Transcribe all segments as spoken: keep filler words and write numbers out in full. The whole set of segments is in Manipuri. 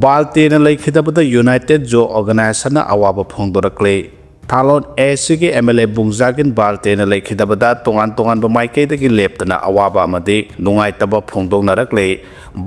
ꯕꯥꯜꯇꯦꯅ ꯂꯩꯈꯤꯗꯕꯗ ꯌꯨꯅꯥꯏꯇꯦꯗ ꯖꯣ ꯑꯣꯔꯒꯅꯥꯏꯖꯦꯁꯟꯅ ꯑꯋꯥꯕ ꯐꯣꯡꯗꯣꯔꯛꯂꯦ꯫ ꯊꯥꯂꯣꯟ ꯑꯦ ꯁꯤꯒꯤ ꯑꯦꯝ ꯑꯦꯜ ꯑꯦ ꯕꯨꯡꯖꯥꯒꯤꯟ ꯕꯥꯜꯇꯦꯅ ꯂꯩꯈꯤꯗꯕꯗ ꯇꯣꯉꯥꯟ ꯇꯣꯉꯥꯟꯕ ꯃꯥꯏꯀꯩꯗꯒꯤ ꯂꯦꯞꯇꯅ ꯑꯋꯥꯕ ꯑꯃꯗꯤ ꯅꯨꯡꯉꯥꯏꯇꯕ ꯐꯣꯡꯗꯣꯛꯅꯔꯛꯂꯦ꯫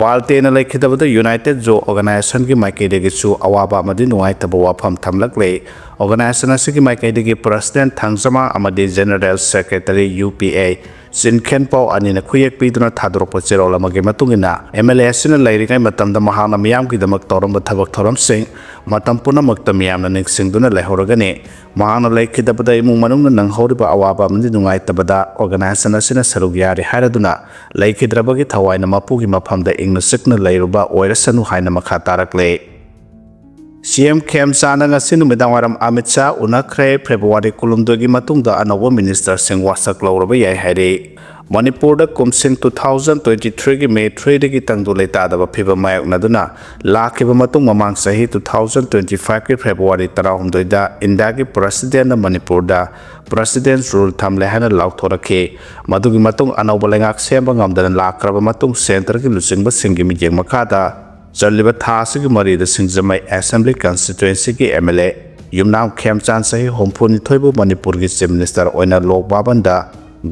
ꯕꯥꯜꯇꯦꯅ ꯂꯩꯈꯤꯗꯕꯗ ꯌꯨꯅꯥꯏꯇꯦꯗ ꯖꯣ ꯑꯣꯔꯒꯅꯥꯏꯖꯦꯁꯟꯒꯤ ꯃꯥꯏꯀꯩꯗꯒꯤꯁꯨ ꯑꯋꯥꯕ ꯑꯃꯗꯤ ꯅꯨꯡꯉꯥꯏꯇꯕ ꯋꯥꯐꯝ ꯊꯝꯂꯛꯂꯦ꯫ ꯑꯣꯔꯒꯅꯥꯏꯖꯦꯁꯟ ꯑꯁꯤꯒꯤ ꯃꯥꯏꯀꯩꯗꯒꯤ ꯄ꯭ꯔꯁꯤꯗꯦꯟ ꯊꯥꯡꯖꯃꯥꯡ ꯑꯃꯗꯤ ꯖꯦꯅꯔꯦꯜ ꯁꯦꯀ꯭ꯔꯦꯇꯔꯤ ꯌꯨ ꯄꯤ ꯑꯦ ꯆꯤꯟꯈꯦꯟꯄꯥꯎ ꯑꯅꯤꯅ ꯈꯨꯌꯦꯛ ꯄꯤꯗꯨꯅ ꯊꯥꯗꯣꯔꯛꯄ ꯆꯦꯔꯣꯜ ꯑꯃꯒꯤ ꯃꯇꯨꯡ ꯏꯟꯅ, ꯑꯦꯝ ꯑꯦꯜ ꯑꯦ ꯑꯁꯤꯅ ꯂꯩꯔꯤꯉꯩ ꯃꯇꯝꯗ ꯃꯍꯥꯛꯅ ꯃꯤꯌꯥꯝꯒꯤꯗꯃꯛ ꯇꯧꯔꯝꯕ ꯊꯕꯛ ꯊꯧꯔꯝꯁꯤꯡ ꯃꯇꯝ ꯄꯨꯝꯅꯃꯛꯇ ꯃꯤꯌꯥꯝꯅ ꯅꯤꯡꯁꯤꯡꯗꯨꯅ ꯂꯩꯍꯧꯔꯒꯅꯤ꯫ ꯃꯍꯥꯛꯅ ꯂꯩꯈꯤꯗꯕꯗ ꯏꯃꯨꯡ ꯃꯅꯨꯡꯅ ꯅꯪꯍꯧꯔꯤꯕ ꯑꯋꯥꯕ ꯑꯃꯗꯤ ꯅꯨꯡꯉꯥꯏꯇꯕꯗ ꯑꯣꯔꯒꯅꯥꯏꯖꯦꯁꯟ ꯑꯁꯤꯅ ꯁꯔꯨꯛ ꯌꯥꯔꯤ ꯍꯥꯏꯔꯗꯨꯅ ꯂꯩꯈꯤꯗ꯭ꯔꯕꯒꯤ ꯊꯋꯥꯏꯅ ꯃꯄꯨꯒꯤ ꯃꯐꯝꯗ ꯏꯪꯅ ꯆꯤꯛꯅ ꯂꯩꯔꯨꯕ ꯑꯣꯏꯔꯁꯅꯨ ꯍꯥꯏꯅ ꯃꯈꯥ ꯇꯥꯔꯛꯂꯦ꯫ ꯁꯤ ꯑꯦꯝ ꯈꯦꯝꯆꯥꯟꯗ ꯉꯁꯤ ꯅꯨꯃꯤꯗꯥꯡꯋꯥꯏꯔꯝ ꯑꯃꯤꯠ ꯁꯥꯍ ꯎꯅꯈ꯭ꯔꯦ꯫ ꯐꯦꯕ꯭ꯔꯨꯋꯥꯔꯤ ꯀꯨꯟꯍꯨꯝꯗꯣꯏꯒꯤ ꯃꯇꯨꯡꯗ ꯑꯅꯧꯕ ꯃꯤꯅꯤꯁꯇꯔꯁꯤꯡ ꯋꯥꯁꯛ ꯂꯧꯔꯕ ꯌꯥꯏ ꯍꯥꯏꯔꯤ꯫ ꯃꯅꯤꯄꯨꯔꯗ ꯀꯨꯝꯁꯤꯡ two thousand twenty threeꯒꯤ May threeꯗꯒꯤ ꯇꯪꯗꯨ ꯂꯩꯇꯥꯗꯕ ꯐꯤꯕꯝ ꯃꯥꯌꯣꯛꯅꯗꯨꯅ ꯂꯥꯛꯈꯤꯕ ꯃꯇꯨꯡ, ꯃꯃꯥꯡ ꯆꯍꯤ two thousand twenty fiveꯀꯤ ꯐꯦꯕ꯭ꯔꯨꯋꯥꯔꯤ ꯇꯔꯥꯍꯨꯝꯗꯣꯏꯗ ꯏꯟꯗꯤꯌꯥꯒꯤ ꯄ꯭ꯔꯁꯤꯗꯦꯟꯅ ꯃꯅꯤꯄꯨꯔꯗ President's Rule ꯊꯝꯂꯦ ꯍꯥꯏꯅ ꯂꯥꯎꯊꯣꯔꯛꯈꯤ꯫ ꯃꯗꯨꯒꯤ ꯃꯇꯨꯡ ꯑꯅꯧꯕ ꯂꯩꯉꯥꯛ ꯁꯦꯝꯕ ꯉꯝꯗꯅ ꯂꯥꯛꯈ꯭ꯔꯕ ꯃꯇꯨꯡ, ꯁꯦꯟꯇꯔꯒꯤ ꯂꯨꯆꯤꯡꯕꯁꯤꯡꯒꯤ ꯃꯤꯠꯌꯦꯡ ꯃꯈꯥꯗ ꯆꯜꯂꯤꯕ ꯊꯥ ꯑꯁꯤꯒꯤ ꯃꯔꯤꯗ ꯁꯤꯡꯖꯃꯩ ꯑꯦꯁꯦꯝꯕ꯭ꯂꯤ ꯀꯟꯁꯇꯤꯇ꯭ꯋꯦꯟꯁꯤꯒꯤ ꯑꯦꯝ ꯑꯦꯜ ꯑꯦ ꯌꯨꯝꯅꯥꯝ ꯈꯦꯝꯆꯥꯟ ꯆꯍꯤ ꯍꯨꯝꯐꯨꯅꯤꯊꯣꯏꯕꯨ ꯃꯅꯤꯄꯨꯔꯒꯤ ꯆꯤꯐ ꯃꯤꯅꯤꯁꯇꯔ ꯑꯣꯏꯅ ꯂꯣꯛ ꯚꯕꯟꯗ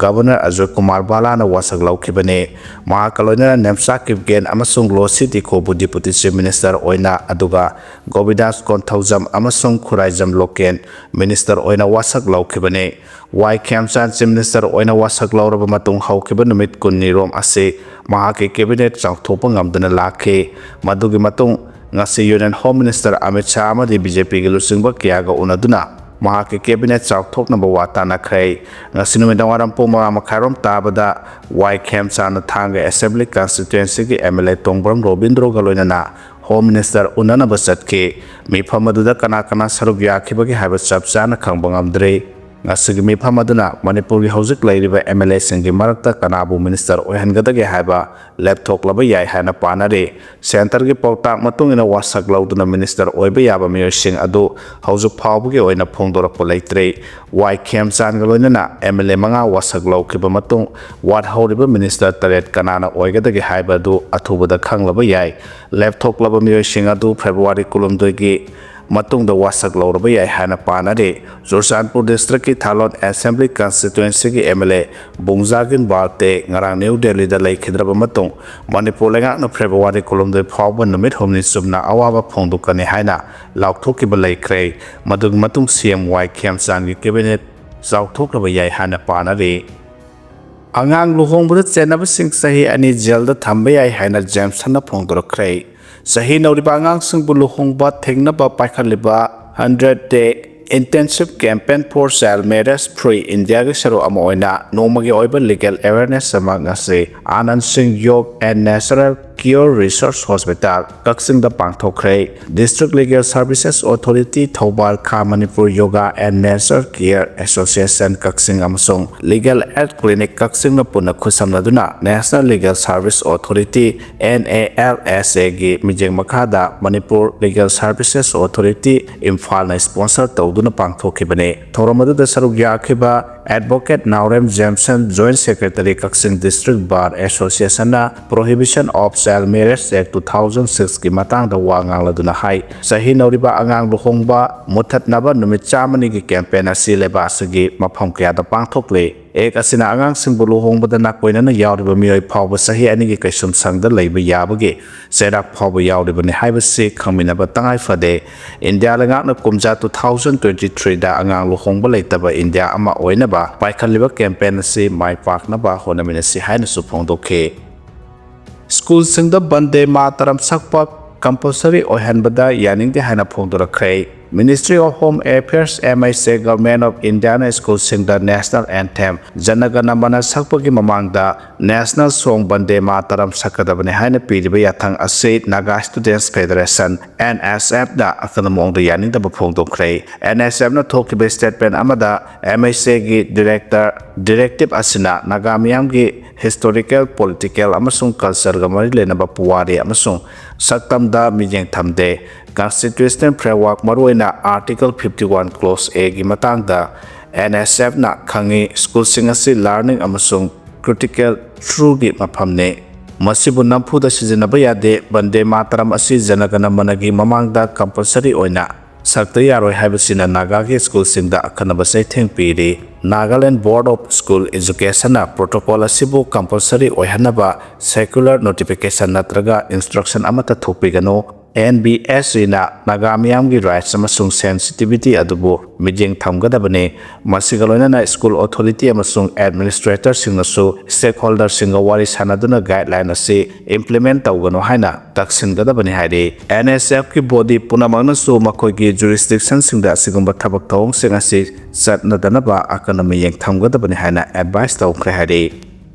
ꯒꯕꯔꯅꯔ ꯑꯖꯣꯏ ꯀꯨꯃꯥꯔ ꯚꯥꯂꯥꯅ ꯋꯥꯁꯛ ꯂꯧꯈꯤꯕꯅꯤ꯫ ꯃꯍꯥꯛꯀ ꯂꯣꯏꯅꯅ ꯅꯦꯝꯆꯥ ꯀꯤꯞꯒꯦꯟ ꯑꯃꯁꯨꯡ ꯂꯣꯁꯤ ꯗꯤꯈꯣꯕꯨ ꯗꯤꯄꯨꯇꯤ ꯆꯤꯐ ꯃꯤꯅꯤꯁꯇꯔ ꯑꯣꯏꯅ, ꯑꯗꯨꯒ ꯒꯣꯕꯤꯗꯥꯁ ꯀꯣꯟꯊꯧꯖꯝ ꯑꯃꯁꯨꯡ ꯈꯨꯔꯥꯏꯖꯝ ꯂꯣꯀꯦꯟ ꯃꯤꯅꯤꯁꯇꯔ ꯑꯣꯏꯅ ꯋꯥꯁꯛ ꯂꯧꯈꯤꯕꯅꯤ꯫ ꯋꯥꯏ ꯈꯦꯝꯆꯥꯟ ꯆꯤꯐ ꯃꯤꯅꯤꯁꯇꯔ ꯑꯣꯏꯅ ꯋꯥꯁꯛ ꯂꯧꯔꯕ ꯃꯇꯨꯡ ꯍꯧꯈꯤꯕ ꯅꯨꯃꯤꯠ ꯀꯨꯟꯅꯤꯔꯣꯝ ꯑꯁꯤ ꯃꯍꯥꯛꯀꯤ ꯀꯦꯕꯤꯅꯦꯠ ꯆꯥꯎꯊꯣꯛꯄ ꯉꯝꯗꯨꯅ ꯂꯥꯛꯈꯤ꯫ ꯃꯗꯨꯒꯤ ꯃꯇꯨꯡ ꯉꯁꯤ union home minister Amit Shah ꯑꯃꯗꯤ ꯕꯤ ꯖꯦ ꯄꯤꯒꯤ ꯂꯨꯆꯤꯡꯕ ꯀꯌꯥꯒ ꯎꯅꯗꯨꯅ ꯃꯍꯥꯛꯀꯤ ꯀꯦꯕꯤꯅꯦꯠ ꯆꯥꯎꯊꯣꯛꯅꯕ ꯋꯥ ꯇꯥꯅꯈ꯭ꯔꯦ꯫ ꯉꯁꯤ ꯅꯨꯃꯤꯗꯥꯡ ꯋꯥꯏꯔꯝ ꯄꯨꯡ ꯃꯉꯥ ꯃꯈꯥꯏꯔꯣꯝ ꯇꯥꯕꯗ ꯋꯥꯏ ꯈꯦꯝꯆꯥꯟꯅ ꯊꯥꯡꯒ ꯑꯦꯁꯦꯝꯕ꯭ꯂꯤ ꯀꯟꯁꯇꯤꯇ꯭ꯋꯦꯟꯁꯤꯒꯤ ꯑꯦꯝ ꯑꯦꯜ ꯑꯦ ꯇꯣꯡꯕ꯭ꯔꯝ ꯔꯣꯕꯤꯟꯗ꯭ꯔꯣꯒ ꯂꯣꯏꯅꯅ ꯍꯣꯝ ꯃꯤꯅꯤꯁꯇꯔ ꯎꯅꯅꯕ ꯆꯠꯈꯤ꯫ ꯃꯤꯐꯝ ꯑꯗꯨꯗ ꯀꯅꯥ ꯀꯅꯥ ꯁꯔꯨꯛ ꯌꯥꯈꯤꯕꯒꯦ ꯍꯥꯏꯕ ꯆꯞ ꯆꯥꯅ ꯈꯪꯕ ꯉꯝꯗ꯭ꯔꯤ꯫ ꯉꯁꯤꯒꯤ ꯃꯤꯐꯝ ꯑꯗꯨꯅ ꯃꯅꯤꯄꯨꯔꯒꯤ ꯍꯧꯖꯤꯛ ꯂꯩꯔꯤꯕ ꯑꯦꯝ ꯑꯦꯜ ꯑꯦꯁꯤꯡꯒꯤ ꯃꯔꯛꯇ ꯀꯅꯥꯕꯨ ꯃꯤꯅꯤꯁꯇꯔ ꯑꯣꯏꯍꯟꯒꯗꯒꯦ ꯍꯥꯏꯕ ꯂꯦꯞꯊꯣꯛꯂꯕ ꯌꯥꯏ ꯍꯥꯏꯅ ꯄꯥꯅꯔꯤ꯫ ꯁꯦꯟꯇꯔꯒꯤ ꯄꯥꯎꯇꯥꯛ ꯃꯇꯨꯡ ꯏꯟꯅ ꯋꯥꯁꯛ ꯂꯧꯗꯨꯅ ꯃꯤꯅꯤꯁꯇꯔ ꯑꯣꯏꯕ ꯌꯥꯕ ꯃꯤꯑꯣꯏꯁꯤꯡ ꯑꯗꯨ ꯍꯧꯖꯤꯛ ꯐꯥꯎꯕꯒꯤ ꯑꯣꯏꯅ ꯐꯣꯡꯗꯣꯔꯛꯄ ꯂꯩꯇ꯭ꯔꯤ꯫ ꯋꯥꯏ ꯈꯦꯝꯆꯥꯟꯒ ꯂꯣꯏꯅꯅ ꯑꯦꯝ ꯑꯦꯜ ꯑꯦ ꯃꯉꯥ ꯋꯥꯁꯛ ꯂꯧꯈꯤꯕ ꯃꯇꯨꯡ ꯋꯥꯠꯍꯧꯔꯤꯕ ꯃꯤꯅꯤꯁꯇꯔ ꯇꯔꯦꯠ ꯀꯅꯥꯅ ꯑꯣꯏꯒꯗꯒꯦ ꯍꯥꯏꯕ ꯑꯗꯨ ꯑꯊꯨꯕꯗ ꯈꯪꯂꯕ ꯌꯥꯏ꯫ ꯂꯦꯞꯊꯣꯛꯂꯕ ꯃꯤꯑꯣꯏꯁꯤꯡ ꯑꯗꯨ ꯐꯦꯕ꯭ꯔꯨꯋꯥꯔꯤ ꯀꯨꯟꯍꯨꯝꯗꯣꯏꯒꯤ ꯃꯇꯨꯡꯗ ꯋꯥꯁꯛ ꯂꯧꯔꯕ ꯌꯥꯏ ꯍꯥꯏꯅ ꯄꯥꯅꯔꯤ꯫ ꯆꯨꯔꯆꯥꯟꯄꯨꯔ ꯗꯤꯁꯇ꯭ꯔꯤꯛꯀꯤ ꯊꯥꯂꯣꯟ assembly ꯀꯟꯁꯇꯤꯇ꯭ꯋꯦꯟꯁꯤꯒꯤ M L A ꯕꯨꯡꯖꯥꯒꯤꯟ Valte ꯉꯔꯥꯡ ꯅ꯭ꯌꯨ ꯗꯦꯜꯂꯤꯗ ꯂꯩꯈꯤꯗ꯭ꯔꯕ ꯃꯇꯨꯡ ꯃꯅꯤꯄꯨꯔ ꯂꯩꯉꯥꯛꯅ ꯐꯦꯕ꯭ꯔꯨꯋꯥꯔꯤ ꯀꯨꯟꯍꯨꯝꯗꯣꯏ ꯐꯥꯎꯕ ꯅꯨꯃꯤꯠ ꯍꯨꯝꯅꯤ ꯆꯨꯞꯅ ꯑꯋꯥꯕ ꯐꯣꯡꯗꯣꯛꯀꯅꯤ ꯍꯥꯏꯅ ꯂꯥꯎꯊꯣꯛꯈꯤꯕ ꯂꯩꯈ꯭ꯔꯦ꯫ ꯃꯗꯨꯒꯤ ꯃꯇꯨꯡ ꯁꯤ ꯑꯦꯝ ꯋꯥꯏ ꯈꯦꯝꯆꯥꯟꯒꯤ ꯀꯦꯕꯤꯅꯦꯠ ꯆꯥꯎꯊꯣꯛꯂꯕ ꯌꯥꯏ ꯍꯥꯏꯅ ꯄꯥꯅꯔꯤ꯫ ꯑꯉꯥꯡ ꯂꯨꯍꯣꯡꯕꯗ ꯆꯦꯟꯅꯕꯁꯤꯡ ꯆꯍꯤ ꯑꯅꯤ ꯖꯦꯜꯗ ꯊꯝꯕ ꯌꯥꯏ ꯍꯥꯏꯅ ꯖꯦꯝꯁꯟꯅ ꯐꯣꯡꯗꯣꯔꯛꯈ꯭ꯔꯦ꯫ ꯆꯍꯤ ꯅꯧꯔꯤꯕ ꯑꯉꯥꯡꯁꯤꯡꯕꯨ ꯂꯨꯍꯣꯡꯕ ꯊꯤꯡꯅꯕ ꯄꯥꯏꯈꯠꯂꯤꯕ hundred day intensive campaign for child marriage free Indiaꯒꯤ ꯁꯔꯨꯛ ꯑꯃ ꯑꯣꯏꯅ ꯅꯣꯡꯃꯒꯤ ꯑꯣꯏꯕ ꯂꯤꯒꯦꯜ ꯑꯦꯋꯦꯔꯅꯦꯁ ꯑꯃ ꯉꯁꯤ Anand Singh yoga and natural cure research hospital ꯀꯛꯆꯤꯡꯗ ꯄꯥꯡꯊꯣꯛꯈ꯭ꯔꯦ꯫ District Legal Services Authority Thoubal, ꯈꯥ Manipur Yoga and Nature Care Association ꯀꯛꯆꯤꯡ ꯑꯃꯁꯨꯡ Legal Aid Clinic ꯀꯛꯆꯤꯡꯅ ꯄꯨꯟꯅ ꯈꯨꯠꯁꯝꯅꯗꯨꯅ National Legal Service Authority, N A L S A ꯒꯤ ꯃꯤꯠꯌꯦꯡ ꯃꯈꯥꯗ Manipur Legal Services Authority ꯏꯝꯐꯥꯜꯅ sponsor ꯇꯧꯗꯨꯅ ꯄꯥꯡꯊꯣꯛꯈꯤꯕꯅꯤ꯫ ꯊꯧꯔꯝ ꯑꯗꯨꯗ ꯁꯔꯨꯛ ꯌꯥꯈꯤꯕ Advocate Naorem ꯖꯦꯝꯁꯟ, Joint Secretary Kakching District Bar Associationꯅ Prohibition of Child Marriage Act two thousand sixꯀꯤ ꯃꯇꯥꯡꯗ ꯋꯥ ꯉꯥꯡꯂꯗꯨꯅ ꯍꯥꯏ, ꯆꯍꯤ ꯅꯧꯔꯤꯕ ꯑꯉꯥꯡ ꯂꯨꯍꯣꯡꯕ ꯃꯨꯊꯠꯅꯕ ꯅꯨꯃꯤꯠ ꯆꯥꯝꯃꯅꯤꯒꯤ campaign ꯑꯁꯤ ꯂꯩꯕꯥꯛ ꯑꯁꯤꯒꯤ ꯃꯐꯝ ꯀꯌꯥꯗ ꯄꯥꯡꯊꯣꯛꯂꯤ꯫ Act ꯑꯁꯤꯅ ꯑꯉꯥꯡꯁꯤꯡꯕꯨ ꯂꯨꯍꯣꯡꯕꯗ ꯅꯥꯀꯣꯏꯅꯅ ꯌꯥꯎꯔꯤꯕ ꯃꯤꯑꯣꯏ ꯐꯥꯎꯕ ꯆꯍꯤ ꯑꯅꯤꯒꯤ ꯀꯩꯁꯨꯝꯁꯪꯗ ꯂꯩꯕ ꯌꯥꯕꯒꯤ ꯆꯩꯔꯥꯛ ꯐꯥꯎꯕ ꯌꯥꯎꯔꯤꯕꯅꯤ ꯍꯥꯏꯕꯁꯤ ꯈꯪꯃꯤꯟꯅꯕ ꯇꯉꯥꯏ ꯐꯗꯦ꯫ ꯏꯟꯗꯤꯌꯥ ꯂꯩꯉꯥꯛꯅ ꯀꯨꯝꯖꯥ two thousand twenty threeꯗ ꯑꯉꯥꯡ ꯂꯨꯍꯣꯡꯕ ꯂꯩꯇꯕ ꯏꯟꯗꯤꯌꯥ ꯑꯃ ꯑꯣꯏꯅꯕ ꯄꯥꯏꯈꯠꯂꯤꯕ campaign ꯑꯁꯤ ꯃꯥꯏ ꯄꯥꯛꯅꯕ ꯍꯣꯠꯅꯃꯤꯟꯅꯁꯤ ꯍꯥꯏꯅꯁꯨ ꯐꯣꯡꯗꯣꯛꯈꯤ꯫ ꯁ꯭ꯀꯨꯜꯁꯤꯡꯗ ꯕꯟꯗꯦ ꯃꯥꯇꯔꯝ ꯁꯛꯄ compulsory ꯑꯣꯏꯍꯟꯕꯗ ꯌꯥꯅꯤꯡꯗꯦ ꯍꯥꯏꯅ ꯐꯣꯡꯗꯣꯔꯛꯈ꯭ꯔꯦ꯫ Ministry of Home Affairs, M H A, Government of Indiana ꯁ꯭ꯀꯨꯜꯁꯤꯡꯗ National Anthem, ꯖꯅꯒꯅ ꯃꯅ ꯁꯛꯄꯒꯤ ꯃꯃꯥꯡꯗ National Song, ꯕꯟꯗꯦ ꯃꯥꯇꯔꯝ ꯁꯛꯀꯗꯕꯅꯤ ꯍꯥꯏꯅ ꯄꯤꯔꯤꯕ ꯌꯥꯊꯪ ꯑꯁꯤ Naga Students Federation, N S F ꯅ ꯑꯀꯟꯕ ꯃꯑꯣꯡꯗ ꯌꯥꯅꯤꯡꯗꯕ ꯐꯣꯡꯗꯣꯛꯈ꯭ꯔꯦ꯫ N S F ꯅ ꯊꯣꯛꯈꯤꯕ statement ꯑꯃꯗ M H A ꯒꯤ director, directive ꯑꯁꯤꯅ ꯅꯥꯒꯥ ꯃꯤꯌꯥꯝꯒꯤ historical, political ꯑꯃꯁꯨꯡ culture ꯒ ꯃꯔꯤ ꯂꯩꯅꯕ ꯄꯨꯋꯥꯔꯤ ꯑꯃꯁꯨꯡ ꯁꯛꯇꯝꯗ ꯃꯤꯠꯌꯦꯡ ꯊꯝꯗꯦ꯫ Constitutional framework, ꯃꯔꯨꯑꯣꯏꯅ Article fifty one Clause A ꯒꯤ ꯃꯇꯥꯡꯗ N S F ꯅ ꯈꯪꯏ, ꯁ꯭ꯀꯨꯜꯁꯤꯡ ꯑꯁꯤ learning ꯑꯃꯁꯨꯡ critical through ꯒꯤ ꯃꯐꯝꯅꯤ꯫ ꯃꯁꯤꯕꯨ ꯅꯝꯐꯨꯗ ꯁꯤꯖꯤꯟꯅꯕ ꯌꯥꯗꯦ꯫ ꯕꯟꯗꯦ ꯃꯥꯇꯔꯝ ꯑꯁꯤ ꯖꯅꯒꯅ ꯃꯅꯒꯤ ꯃꯃꯥꯡꯗ compulsory ꯑꯣꯏꯅ ꯁꯛꯇ ꯌꯥꯔꯣꯏ ꯍꯥꯏꯕꯁꯤꯅ ꯅꯥꯒꯥꯒꯤ ꯁ꯭ꯀꯨꯜꯁꯤꯡꯗ ꯑꯀꯟꯅꯕ ꯆꯩꯊꯦꯡ ꯄꯤꯔꯤ꯫ Nagaland Board of School Education ꯅ protocol ꯑꯁꯤꯕꯨ compulsory ꯑꯣꯏꯍꯟꯅꯕ circular, notification ꯅꯠꯇ꯭ꯔꯒ instruction ꯑꯃꯠꯇ ꯊꯣꯛꯄꯤꯒꯅꯨ꯫ N B S E ꯅ ꯅꯥꯒꯥ ꯃꯤꯌꯥꯝꯒꯤ rights ꯑꯃꯁꯨꯡ sensitivity ꯑꯗꯨꯕꯨ ꯃꯤꯠꯌꯦꯡ ꯊꯝꯒꯗꯕꯅꯤ꯫ ꯃꯁꯤꯒ ꯂꯣꯏꯅꯅ school authority ꯑꯃꯁꯨꯡ administrator ꯁꯤꯡꯅꯁꯨ stakeholder ꯁꯤꯡꯒ ꯋꯥꯔꯤ ꯁꯥꯅꯗꯨꯅ guideline ꯑꯁꯤ implement ꯇꯧꯒꯅꯨ ꯍꯥꯏꯅ ꯇꯛꯁꯤꯟꯒꯗꯕꯅꯤ ꯍꯥꯏꯔꯤ꯫ N S F ꯀꯤ body ꯄꯨꯝꯅꯃꯛꯅꯁꯨ ꯃꯈꯣꯏꯒꯤ jurisdiction ꯁꯤꯡꯗ ꯑꯁꯤꯒꯨꯝꯕ ꯊꯕꯛ ꯊꯧꯑꯣꯡꯁꯤꯡ ꯑꯁꯤ ꯆꯠꯅꯗꯅꯕ ꯑꯀꯟꯕ ꯃꯤꯠꯌꯦꯡ ꯊꯝꯒꯗꯕꯅꯤ ꯍꯥꯏꯅ advice ꯇꯧꯈ꯭ꯔꯦ ꯍꯥꯏꯔꯤ꯫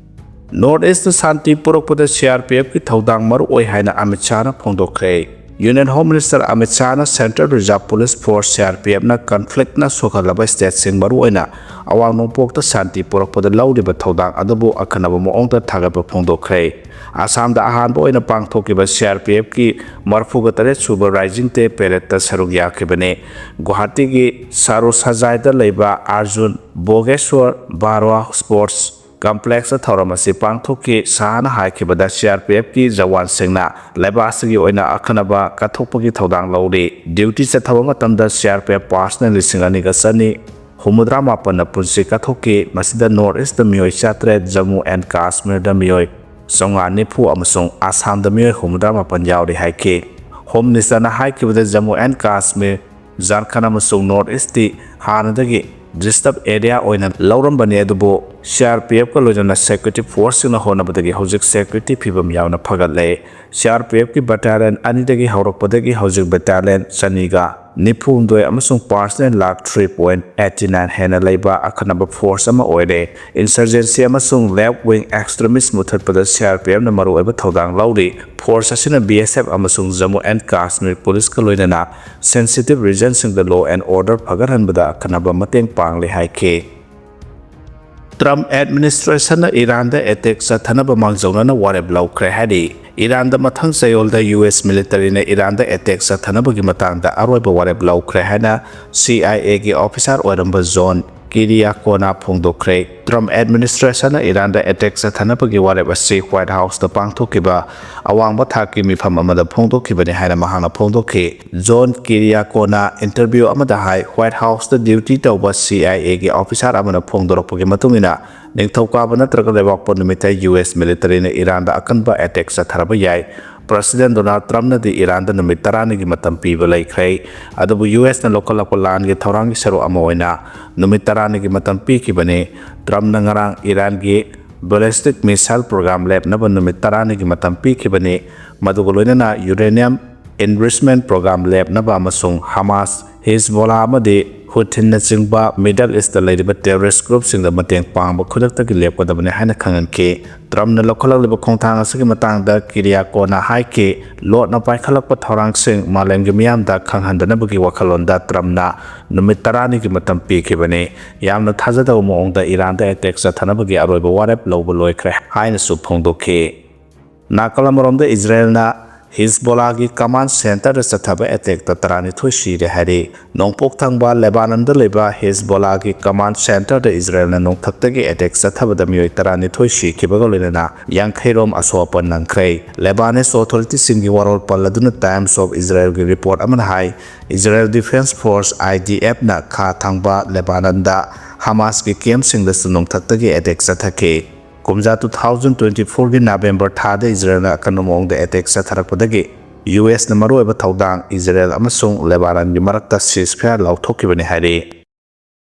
North East ꯇ ꯁꯥꯟꯇꯤ ꯄꯨꯔꯛꯄꯗ C R P F ꯀꯤ ꯊꯧꯗꯥꯡ ꯃꯔꯨ ꯑꯣꯏ ꯍꯥꯏꯅ Amit ꯁꯥꯍꯅ ꯐꯣꯡꯗꯣꯛꯈ꯭ꯔꯦ꯫ Union Home Minister Amit ꯁꯥꯍꯅ Central Reserve Police Force, C R P F ꯅ conflict ꯅ ꯁꯣꯛꯍꯜꯂꯕ state ꯁꯤꯡ, ꯃꯔꯨꯑꯣꯏꯅ ꯑꯋꯥꯡ ꯅꯣꯡꯄꯣꯛꯇ ꯁꯥꯟꯇꯤ ꯄꯨꯔꯛꯄꯗ ꯂꯧꯔꯤꯕ ꯊꯧꯗꯥꯡ ꯑꯗꯨꯕꯨ ꯑꯀꯟꯅꯕ ꯃꯑꯣꯡꯗ ꯊꯥꯒꯠꯄ ꯐꯣꯡꯗꯣꯛꯈ꯭ꯔꯦ꯫ ꯑꯁꯥꯝꯗ ꯑꯍꯥꯟꯕ ꯑꯣꯏꯅ ꯄꯥꯡꯊꯣꯛꯈꯤꯕ C R P F ꯀꯤ ꯃꯔꯤꯐꯨꯒ ꯇꯔꯦꯠ ꯁꯨꯕ Rising Day Parade ꯇ ꯁꯔꯨꯛ ꯌꯥꯈꯤꯕꯅꯤ꯫ ꯒꯨꯋꯥꯍꯥꯇꯤꯒꯤ ꯁꯥꯔꯨ ꯁꯖꯥꯏꯗ ꯂꯩꯕ ꯑꯔꯖꯨꯟ ꯕꯣꯒꯦꯁ꯭ꯋꯔ ꯕꯥꯔꯋꯥ Sports Complex ꯇ ꯊꯧꯔꯝ ꯑꯁꯤ ꯄꯥꯡꯊꯣꯛꯈꯤ꯫ ꯁꯥꯍꯅ ꯍꯥꯏꯈꯤꯕꯗ, C R P F ꯀꯤ ꯖꯋꯥꯟꯁꯤꯡꯅ ꯂꯩꯕꯥꯛ ꯑꯁꯤꯒꯤ ꯑꯣꯏꯅ ꯑꯈꯟꯅꯕ ꯀꯠꯊꯣꯛꯄꯒꯤ ꯊꯧꯗꯥꯡ ꯂꯧꯔꯤ꯫ Duty ꯆꯠꯊꯕ ꯃꯇꯝꯗ C R P F personnel ꯂꯤꯁꯤꯡ ꯑꯅꯤꯒ ꯆꯅꯤ ꯍꯨꯝꯐꯨꯇꯔꯥ ꯃꯥꯄꯟꯅ ꯄꯨꯟꯁꯤ ꯀꯠꯊꯣꯛꯈꯤ꯫ ꯃꯁꯤꯗ North East ꯇ ꯃꯤꯑꯣꯏ ꯆꯥꯇꯔꯦꯠ, ꯖꯝꯃꯨ and ꯀꯥꯁꯃꯤꯔꯗ ꯃꯤꯑꯣꯏ ꯆꯥꯝꯃꯉꯥ ꯅꯤꯐꯨ ꯑꯃꯁꯨꯡ ꯑꯁꯥꯝꯗ ꯃꯤꯑꯣꯏ ꯍꯨꯝꯐꯨꯇꯔꯥ ꯃꯥꯄꯟ ꯌꯥꯎꯔꯤ ꯍꯥꯏꯈꯤ꯫ Home Minister ꯅ ꯍꯥꯏꯈꯤꯕꯗ, ꯖꯝꯃꯨ and ꯀꯥꯁꯃꯤꯔ, ꯖꯥꯔꯈꯟꯗ ꯑꯃꯁꯨꯡ North East ꯇꯤ ꯍꯥꯟꯅꯗꯒꯤ disturb area ꯑꯣꯏꯅ ꯂꯧꯔꯝꯕꯅꯤ, ꯑꯗꯨꯕꯨ C R P F ꯀ ꯂꯣꯏꯅꯅ security force ꯁꯤꯡꯅ ꯍꯣꯠꯅꯕꯗꯒꯤ ꯍꯧꯖꯤꯛ security ꯐꯤꯕꯝ ꯌꯥꯝꯅ ꯐꯒꯠꯂꯦ꯫ C R P F ꯀꯤ battalion ꯑꯅꯤꯗꯒꯤ ꯍꯧꯔꯛꯄꯗꯒꯤ ꯍꯧꯖꯤꯛ battalion ꯆꯅꯤꯒ ꯅꯤꯐꯨꯍꯨꯝꯗꯣꯏ ꯑꯃꯁꯨꯡ personnel lakh three point eighty nine ꯍꯦꯟꯅ ꯂꯩꯕ ꯑꯈꯟꯅꯕ force ꯑꯃ ꯑꯣꯏꯔꯦ꯫ Insurgency ꯑꯃꯁꯨꯡ left wing extremist ꯃꯨꯊꯠꯄꯗ C R P F ꯅ ꯃꯔꯨꯑꯣꯏꯕ ꯊꯧꯗꯥꯡ ꯂꯧꯔꯤ꯫ Force ꯑꯁꯤꯅ B S F ꯑꯃꯁꯨꯡ Jammu and Kashmir Police ꯀ ꯂꯣꯏꯅꯅ sensitive region ꯁꯤꯡꯗ law and order ꯐꯒꯠꯍꯟꯕꯗ ꯑꯈꯟꯅꯕ ꯃꯇꯦꯡ ꯄꯥꯡꯂꯤ ꯍꯥꯏꯈꯤ꯫ Trump administration ꯅ ꯏꯔꯥꯟꯗ attack ꯆꯠꯊꯅꯕ ꯃꯥꯡꯖꯧꯅꯅ ꯋꯥꯔꯦꯞ ꯂꯧꯈ꯭ꯔꯦ ꯍꯥꯏꯔꯤ꯫ ꯏꯔꯥꯟꯗ ꯃꯊꯪ ꯆꯌꯣꯜꯗ U S military ꯅ ꯏꯔꯥꯟꯗ attack ꯆꯠꯊꯅꯕꯒꯤ ꯃꯇꯥꯡꯗ ꯑꯔꯣꯏꯕ ꯋꯥꯔꯦꯞ ꯂꯧꯈ꯭ꯔꯦ ꯍꯥꯏꯅ C I A ꯒꯤ officer ꯑꯣꯏꯔꯝꯕ John Kiriakou ꯅ ꯐꯣꯡꯗꯣꯛꯈ꯭ꯔꯦ꯫ Trump administration ꯅ ꯏꯔꯥꯟꯗ attack ꯆꯠꯊꯅꯕꯒꯤ ꯋꯥꯔꯦꯞ ꯑꯁꯤ White House ꯇ ꯄꯥꯡꯊꯣꯛꯈꯤꯕ ꯑꯋꯥꯡꯕ ꯊꯥꯛꯀꯤ ꯃꯤꯐꯝ ꯑꯃꯗ ꯐꯣꯡꯗꯣꯛꯈꯤꯕꯅꯤ ꯍꯥꯏꯅ ꯃꯍꯥꯛꯅ ꯐꯣꯡꯗꯣꯛꯈꯤ꯫ John Kiriakou ꯅ interview ꯑꯃꯗ ꯍꯥꯏ, White House ꯇ duty ꯇꯧꯕ C I A ꯒꯤ officer ꯑꯃꯅ ꯐꯣꯡꯗꯣꯔꯛꯄꯒꯤ ꯃꯇꯨꯡ ꯏꯟꯅ, ꯅꯤꯡꯊꯧꯀꯥꯕ ꯅꯠꯇ꯭ꯔꯒ ꯂꯩꯕꯥꯛꯄꯣꯛꯄ ꯅꯨꯃꯤꯠꯇ U S military ꯅ ꯏꯔꯥꯟꯗ ꯑꯀꯟꯕ attack ꯆꯠꯊꯔꯕ ꯌꯥꯏ꯫ President Donald Trump ꯅꯗꯤ ꯏꯔꯥꯟꯗ ꯅꯨꯃꯤꯠ ꯇꯔꯥꯅꯤꯒꯤ ꯃꯇꯝ ꯄꯤꯕ ꯂꯩꯈ꯭ꯔꯦ, ꯑꯗꯨꯕꯨ U S ꯅ ꯂꯧꯈꯠꯂꯛꯄ ꯂꯥꯟꯒꯤ ꯊꯧꯔꯥꯡꯒꯤ ꯁꯔꯨꯛ ꯑꯃ ꯑꯣꯏꯅ ꯅꯨꯃꯤꯠ ꯇꯔꯥꯅꯤꯒꯤ ꯃꯇꯝ ꯄꯤꯈꯤꯕꯅꯤ꯫ Trump ꯅ ꯉꯔꯥꯡ ꯏꯔꯥꯟꯒꯤ ballistic missile program ꯂꯦꯞꯅꯕ ꯅꯨꯃꯤꯠ ꯇꯔꯥꯅꯤꯒꯤ ꯃꯇꯝ ꯄꯤꯈꯤꯕꯅꯤ꯫ ꯃꯗꯨꯒ ꯂꯣꯏꯅꯅ uranium enrichment program ꯂꯦꯞꯅꯕ ꯑꯃꯁꯨꯡ Hamas, Hezbollah ꯑꯃꯗꯤ Houthi ꯅꯆꯤꯡꯕ Middle East ꯇ ꯂꯩꯔꯤꯕ terrorist group ꯁꯤꯡꯗ ꯃꯇꯦꯡ ꯄꯥꯡꯕ ꯈꯨꯗꯛꯇꯒꯤ ꯂꯦꯞꯀꯗꯕꯅꯤ ꯍꯥꯏꯅ ꯈꯪꯍꯟꯈꯤ꯫ Trump ꯅ ꯂꯧꯈꯠꯂꯛꯂꯤꯕ ꯈꯣꯡꯊꯥꯡ ꯑꯁꯤꯒꯤ ꯃꯇꯥꯡꯗ Kiriakou ꯅ ꯍꯥꯏꯈꯤ, ꯂꯣꯠꯅ ꯄꯥꯏꯈꯠꯂꯛꯄ ꯊꯧꯔꯥꯡꯁꯤꯡ ꯃꯥꯂꯦꯝꯒꯤ ꯃꯤꯌꯥꯝꯗ ꯈꯪꯍꯟꯗꯅꯕꯒꯤ ꯋꯥꯈꯜꯂꯣꯟꯗ Trump ꯅ ꯅꯨꯃꯤꯠ ꯇꯔꯥꯅꯤꯒꯤ ꯃꯇꯝ ꯄꯤꯈꯤꯕꯅꯤ꯫ ꯌꯥꯝꯅ ꯊꯥꯖꯗꯕ ꯃꯑꯣꯡꯗ ꯏꯔꯥꯟꯗ attack ꯆꯠꯊꯅꯕꯒꯤ ꯑꯔꯣꯏꯕ ꯋꯥꯔꯦꯞ ꯂꯧꯕ ꯂꯣꯏꯈ꯭ꯔꯦ ꯍꯥꯏꯅꯁꯨ ꯐꯣꯡꯗꯣꯛꯈꯤ꯫ ꯅꯥꯀꯜ ꯑꯃꯔꯣꯝꯗ ꯏꯖꯔꯦꯜꯅ ꯍꯤꯖꯕꯣꯂꯥꯒꯤ command centre ꯗ ꯆꯠꯊꯕ attack ꯇ ꯇꯔꯥꯅꯤꯊꯣꯏ ꯁꯤꯔꯦ ꯍꯥꯏꯔꯤ꯫ ꯅꯣꯡꯄꯣꯛ ꯊꯪꯕ ꯂꯦꯕꯥꯅꯟꯗ ꯂꯩꯕ ꯍꯤꯖꯕꯣꯂꯥꯒꯤ command centre ꯗ ꯏꯖꯔꯦꯜꯅ ꯅꯣꯡꯊꯛꯇꯒꯤ attack ꯆꯠꯊꯕꯗ ꯃꯤꯑꯣꯏ ꯇꯔꯥꯅꯤꯊꯣꯏ ꯁꯤꯈꯤꯕꯒ ꯂꯣꯏꯅꯅ ꯌꯥꯡꯈꯩ ꯔꯣꯝ ꯑꯁꯣꯛ ꯑꯄꯟ ꯅꯪꯈ꯭ꯔꯦ꯫ Lebanese authority ꯁꯤꯡꯒꯤ ꯋꯥꯔꯣꯜ ꯄꯜꯂꯗꯨꯅ Times of Israel ꯒꯤ report ꯑꯃꯅ ꯍꯥꯏ, Israel Defense Force, I D F ꯅ ꯈꯥ ꯊꯪꯕ ꯂꯦꯕꯥꯅꯟꯗ ꯍꯃꯥꯁꯀꯤ camp ꯁꯤꯡꯗꯁꯨ ꯅꯣꯡꯊꯛꯇꯒꯤ attack ꯆꯠꯊꯈꯤ꯫ ꯀꯨꯝꯖꯥ two thousand twenty four ꯒꯤ November ꯊꯥꯗ ꯏꯖꯔꯦꯜꯅ ꯑꯀꯟꯕ ꯃꯑꯣꯡꯗ attack ꯆꯠꯊꯔꯛꯄꯗꯒꯤ U S ꯅ ꯃꯔꯨꯑꯣꯏꯕ ꯊꯧꯗꯥꯡ ꯏꯖꯔꯦꯜ ꯑꯃꯁꯨꯡ ꯂꯦꯕꯥꯅꯟꯒꯤ ꯃꯔꯛꯇ ceasefire ꯂꯥꯎꯊꯣꯛꯈꯤꯕꯅꯤ ꯍꯥꯏꯔꯤ꯫